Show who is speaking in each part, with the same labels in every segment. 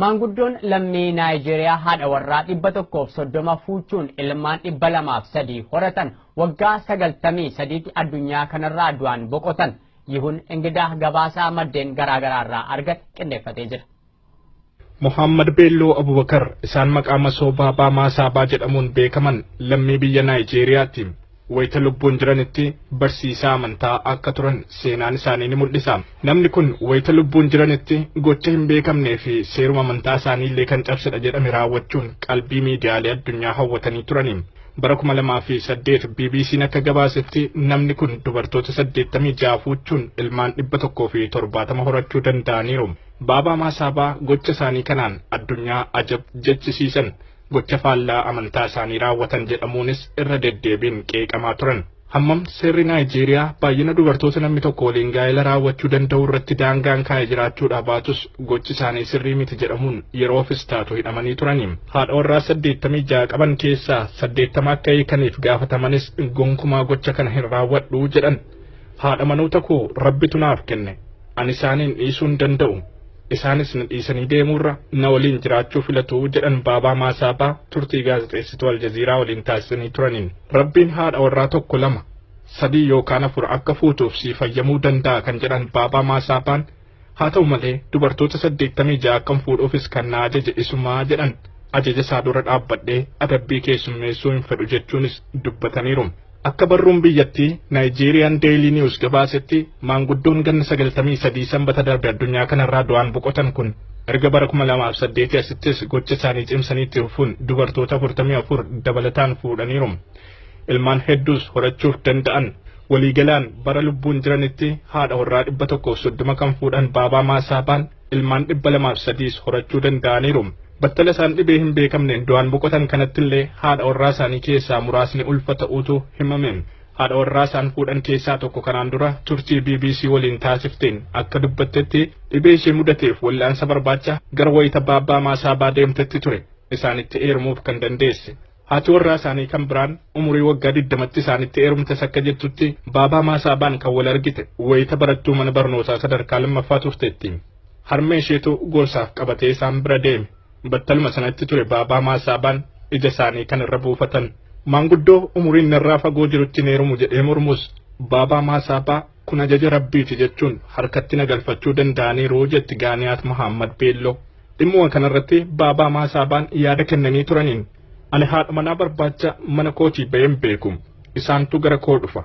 Speaker 1: Maanguddoon lammii Naayijeeriyaa haadha warraa 130 fuuchuun ilmaan 203 horatan waggaa 93tti addunyaa kanarraa du'aan boqotan. Yihun Ingidaa gabaasaa maddeen garaagaraarraa argate qindeeffatee jira.
Speaker 2: Muhammad Beelloo Abubakar isaan maqaa masoo Baabaa Maasaabaa jedhamuun beekaman lammii biyya Naayijeeriyaati. Wayita lubbuun jiranitti barsiisaa amantaa akka turan seenaan isaanii ni mul'isa. Namni kun wayita lubbuun jiranitti gocha hin beekamnee fi seeruma amantaa isaanii illee kan cabsedha jedhame raawwachuun qalbii miidiyaalee addunyaa hawwatanii turani. Bara 2008 BBC'n akka gabaasetti namni kun dubartoota 86 fuuchuun ilmaan 170 horachuu danda'aniiru. Baabaa Maasaabaa gocha isaanii kanaan addunyaa ajab jechisiisan. Gocha faallaa amantaa isaanii raawwatan jedhamuunis irra deddeebiin qeeqamaa turan. Hammam seerri Naayijeeriyaa baay'ina dubartoota namni tokko waliin gaa'ela raawwachuu danda'u irratti daangaan kaa'ee jiraachuudhaa baatus gochi isaanii sirrii miti jedhamuun yeroofis taatu hidhamanii turani. Haadha warraa 86 qaban keessaa 80 akka hiikaniif gaafatamanis gonkumaa gocha kana hin raawwadhu jedhan. Haadha manoota koo rabbitu naaf kenne. Ani isaaniin dhiisuu hin danda'u. Isaanis na dhiisanii deemuurra na waliin jiraachuu filatu jedhan Baabaa Maasaabaa turtii gaazexeessituu Aljaziiraa waliin taasisanii turaniin. Rabbiin haadha warraa 1, 2, 3 yookaan 4 akka fuutuuf sii fayyamuu danda'a kan jedhan Baabaa Maasaabaan haa ta'u malee dubartoota 86 akkan fuudhuufis kan na ajaje isumaa jedhan. Ajaja isaa dura dhaabbadhee adabbii keessummeessuu hin fedhu jechuunis dubbataniiru. Akka barruun biyyattii Nigerian Daily News gabaasetti maanguddoon ganna 93 sanbata darbe addunyaa kanarraa du'aan boqotan kun erga bara 2008 asittis gocha isaanii cimsanii itti fufuun dubartoota 44 dabalataan fuudhaniiru. Ilmaan hedduus horachuuf danda'an. Waliigalaan bara lubbuun jiranitti haadha warraa 130 kan fuudhan Baabaa Maasaabaan ilmaan 203 horachuu danda'aniiru. Battala isaan dhibee hin beekamneen du'aan boqotan kanattillee haadha warraa isaanii keessaa muraasni ulfa ta'uutu himame. Haadha warraa isaan fuudhan keessaa tokko kanaan dura turtii BBC waliin taasifteen akka dubbattetti dhibee ishee mudateef wal'aansa barbaacha gara wayita Baabaa Maasaabaa deemtetti ture isaanitti heerumuuf kan dandeesse. Haati warraa isaanii kan biraan umurii waggaa 20tti isaanitti heerumtes akka jettutti Baabaa Maasaabaan kan wal argite wayita barattuu mana barnootaa sadarkaa lammaffaa turteetti. Harmee isheetu gorsaaf qabatee isaan bira deeme. Battaluma sanatti ture Baabaa Maasaabaan ija isaanii kan irra buufatan. Maanguddoo umuriin narraa fagoo jirutti hin heerumu jedhee mormus Baabaa Maasaabaa kun ajaja rabbiiti jechuun harkatti na galfachuu danda'aniiru jetti Gaaniyaat Muhammad Beelloo. Dhimmuma kanarratti Baabaa Maasaabaan yaada kennanii turaniin ani haadha manaa barbaacha mana kootii ba'een beeku. Isaantu gara koo dhufa.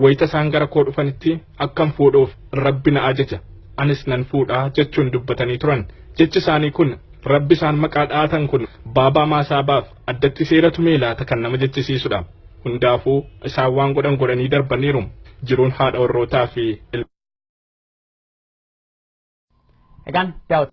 Speaker 2: Wayita isaan gara koo dhufanitti akkam fuudhuuf rabbi na ajaja. Anis nan fuudhaa jechuun dubbatanii turan. Jechi isaanii kun rabbi isaan maqaa dhaatan kun Baabaa Maasaabaaf addatti seeratu meelaata kan nama jechisiisudha. Hundaafuu isaan waan godhan godhanii darbaniiru. Jiruun haadha warrootaa fi
Speaker 1: Egaan daawwattoota.